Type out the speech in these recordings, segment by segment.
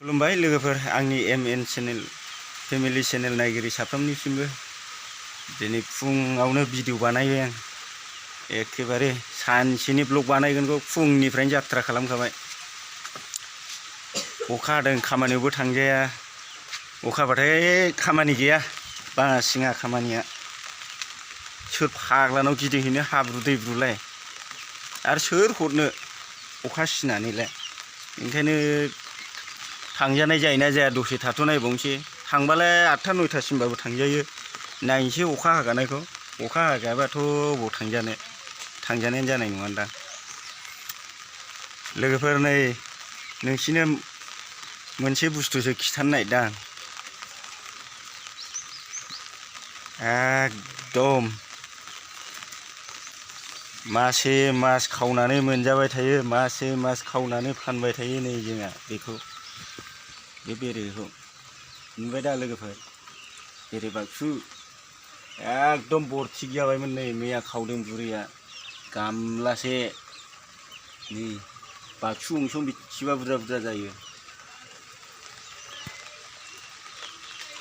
खुलुमबाय लोगोफोर आंनि MN चेनेल फेमिलि चेनेल नायगिरि साफ्रोमनिसिमबो दिनै फुङावनो भिडिअ बानायबाय आं एखेबारे सानसेनि ब्लग बानायगोनखौ फुंनिफ्रायनो जात्रा खालामखाबाय। अखा हादों खामानियावबो थांजाया, अखा हाबाथाय खामानि गैया बासिङा खामानिया। सोर फाग्लानाव गिदिंहैनो हाब्रु दैब्रुलाय आरो सोर हरनो अखा सिनानैलाय। ओंखायनो थांजानाय जायोना जाया दसे थाथ'नायबावनोसै। थांबालाय 8टा 9टासिमबाबो थांजायो। नायनोसै अखा हागानायखौ। अखा हागायाबाथ' बबाव थांजानो, थांजानायानो जानाय नङादां। लोगोफोर नै नोंसिनो मोनसे बुस्थुसो खिथानो नागिरदां आं। एकदम मासे मास खावनानै मोनजाबाय थायो, मासे मास खावनानै फानबाय थायो नै जोंहा बेखौ, बे बेरेखौ नुबाय दा लोगोफोर। बेरे बागसु एकदम बरथिक जाबायमोन नै मैया खावदों बुरैया गामलासे। नै बागसु गंसेयावनो बेसेबा बुरजा बुरजा जायो।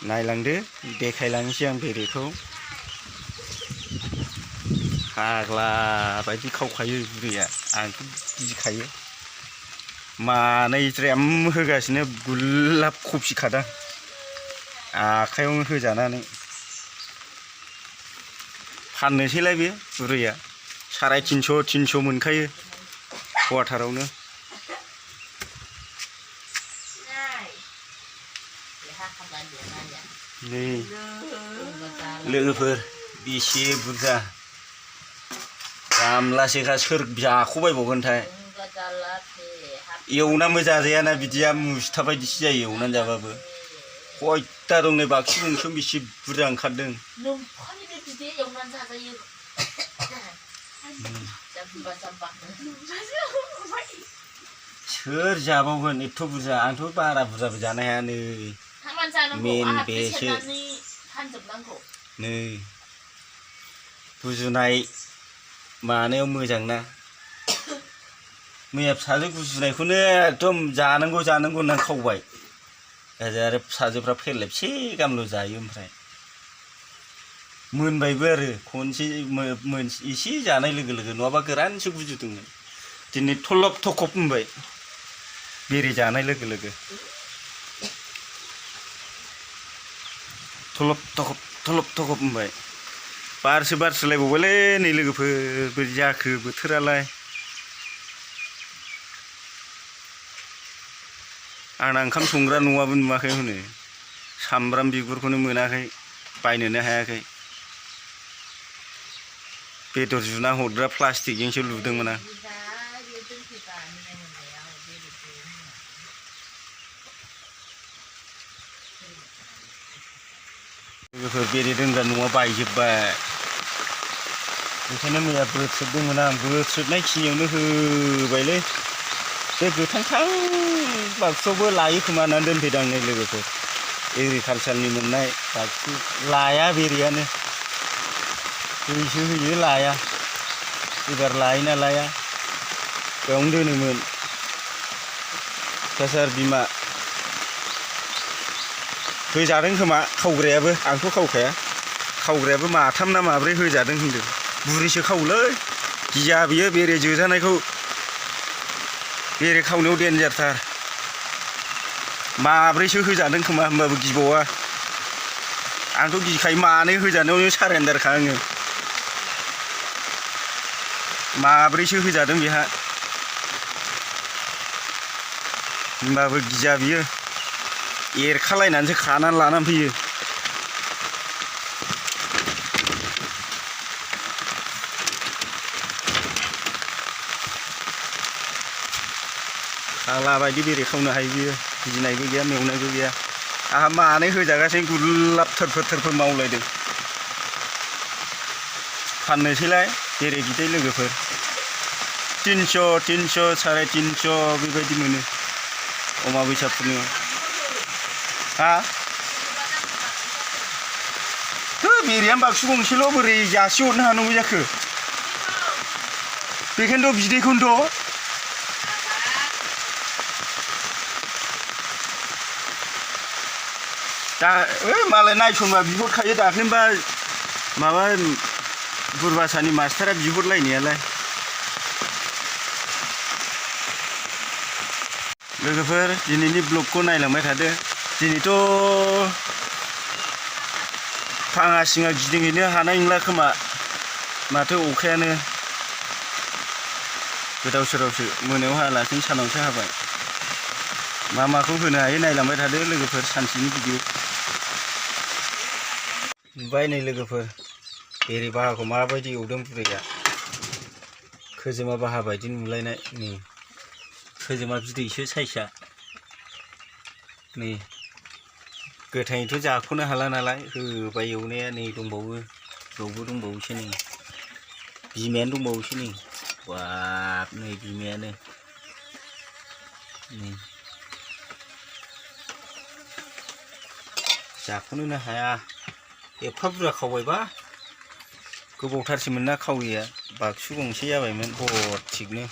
नायलांदो देखायलांनोसै आं बेरेखौ। फाग्ला बायदि खावखायो बुरैया, आंथ' गिखायो। मानै ज्रेम होगासिनो गुलाब कफिखादां आखाइयावनो होजानानै। फाननोसैलाय बे बुरैया 350 300 मोनखायो फवाथारावनो। नै लोगोफोर बेसे बुरजा गामलासेखा, सोर जाख'बायबावगोनथाय। एवनानैबो जाजायाना बिदिया, मुस्था बायदिसो जायो एवनानै जाबाबो। खयथा दं नै बाक्सु गंसेयावनो बेसे बुरजा ओंखारदों। सोर जाबावगोन एथ' बुरजा, आंथ' बारा बुरजाबो जानो हाया। नै मेन बेसो नै गुजुनाय मानायाव मोजां ना। मैया फिसाजो गुजुनायखौनो एकदम जानांगौ जानांगौ होननानै खावबाय। आरो फिसाजोफ्रा फेरलेबसे गाहामल' जायो। ओमफ्राय मोनबायबो आरो खनसे एसे जानाय लोगो लोगो, नङाबा गोरानसो गुजुदोंमोन। दिनै थलब थखब होनबाय बेरे जानाय लोगो लोगो। थलब थखब होनबाय। बारसो बारस्रोलायबावबायलै नै लोगोफोर, बोरै जाखो बोथोरालाय। आंना ओंखाम संग्रा न'आबो नुवाखै हनै, सामब्राम बिगुरखौनो मोनाखै, बायनोनो हायाखै। बेदर जुना हरग्रा प्लास्टिकजोंसो लुदोंमोन आं। लोगोफोर बेरे दोनग्रा न'आ बायजोब्बाय। बेखायनो मैया बोथ्रोददोंमोन आं, बोथ्रोदनाय खिनियावनो होबायलै। बे गोथांथां बाक्सुआवबो लायो खोमा होननानै दोनफैदों आं नै लोगोफोर। एग्रिकालसारनि मोननाय बाक्सु लाया बेरेयानो, दैसो होयो लाया। एबार लायोना लाया बेयावनो दोनोमोन। अयथासार बिमा होजादों खोमा खावग्रायाबो, आंथ' खावखाया। खावग्रायाबो माथाम ना माब्रै होजादों होनदों। बुरैसो खावोलै, गिया बियो बेरे जोजानायखौ। बेरे खावनायाव देन्जारथार। माब्रैसो होजादों खोमा, होमबाबो गिबावा। आंथ' गिखायो, मानै होजानायावनो सारेन्डारखा आङो। माब्रैसो होजादों बेहा, होमबाबो गिया बियो। एरखालायनानैसो खानानै लानानै फैयो। फाग्ला बायदि बेरे खावनो हायो बियो, गिनायबो गैया मेंनायबो गैया। आंहा मानै होजागासिनो गुरलाब थोरफोर थोरफोर मावलायदों। फाननोसैलाय बेरे बिदै लोगोफोर, 300 300 350 बेबायदि मोनो अमाबैसा पुर्निमा। हा बेरेयानो बाक्सु गंसेल' बोरै जासि हरनो हानांगौ जाखो। बेखायनोथ' बिदैखौनोथ' दा मालाय नायसनबा बिहरखायो दाख्लैबा माबा बुरबासानि मास्टारा बिहरलायनायालाय। लोगोफोर दिनैनि ब्लगखौ नायलांबाय थादो। दिनैथ' फाङा सिङा गिदिंहैनो हानाय नंला खोमा, माथो अखायानो गोदाव सोरावसो, मोनायाव हायालासिनो सानावसो हाबाय। मा माखौ होनो हायो नायलांबाय थादो लोगोफोर सानसेनि भिडिअ। नुबाय नै लोगोफोर बेरे बाहाखौ माबायदि एवदों बुरैया, खोजोमा बाहा बायदि नुलायनाय। नै खोजोमा बिदैसो साइसआ। नै गोथाङैथ' जाख'नो हाला नालाय होबाय एवनाया। नै दंबावो, बेयावबो दंबावोसो नै बिमायानो दंबावोसो नै। बाब नै बिमायानो नै जाख'नोनो हाया, एफा बुरजा खावबायबा। गोबावथारसैमोन ना खावैया, बाक्सु गंसे जाबायमोन हरथिगनो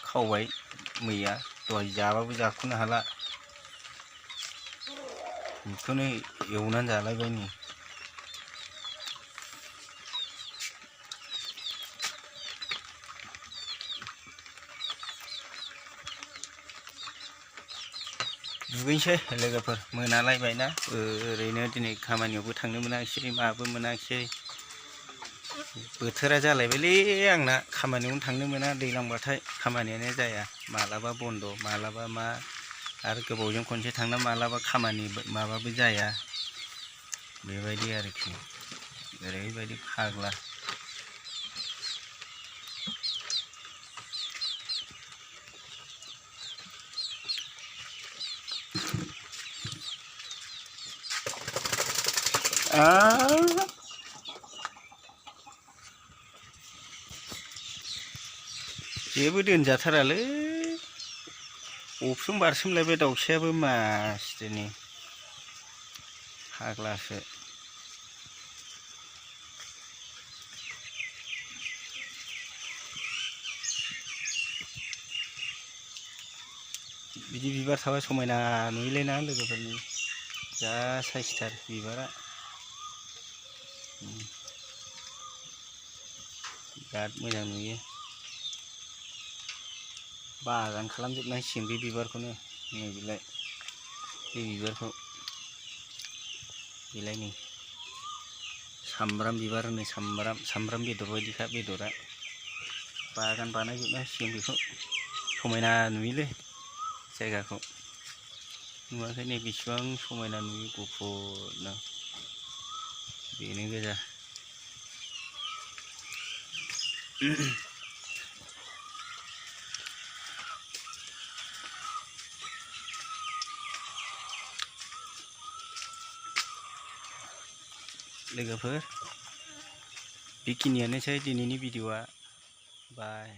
खावबाय मैया। दहाय जाबाबो जाख'नो हाला, बेखौनो एवनानै जालायबाय नै। दुगैनोसै लोगोफोर, मोनालायबायना। ओरैनो दिनै खामानियावबो थांनो मोनाखिसै, माबो मोनाखिसै। बोथोरा जालायबायलै आंना, खामानियावनो थांनो मोना दैज्लांबाथाय, खामानियानो जाया। मालाबा बन्द' मालाबा मा, आरो गोबावजों खनसे थांना मालाबा खामानि माबाबो जाया, बेबायदि आरोखि। ओरैबायदि फाग्ला। जेबो दोनजाथारालै, अफ्रोम बारसोमलायबाय दाउसायाबो मासदिनि फाग्लासो। बिदि बिबार थाबा समायना नुयोलायना लोगोफोरनि, जा साइसथार बिबारा। बिराद मोजां नुयो। बागान खालामजोबनांसिगोन बे बिबारखौनो। नै बिलाय बे बिबारखौ, बिलाय नै सामब्राम बिबार होनो, सामब्राम बेदर बायदिखा बेदरा। बागान बानायजोबनांसिगोन बेखौ, समायना नुयोलै जायगाखौ। नुवाखै नै बेसेबां समायना नुयो गुफुरनो, बेनो गोजा। लोगोफोर बेखिनियानोसै दिनैनि भिडिअ'आ। बाय।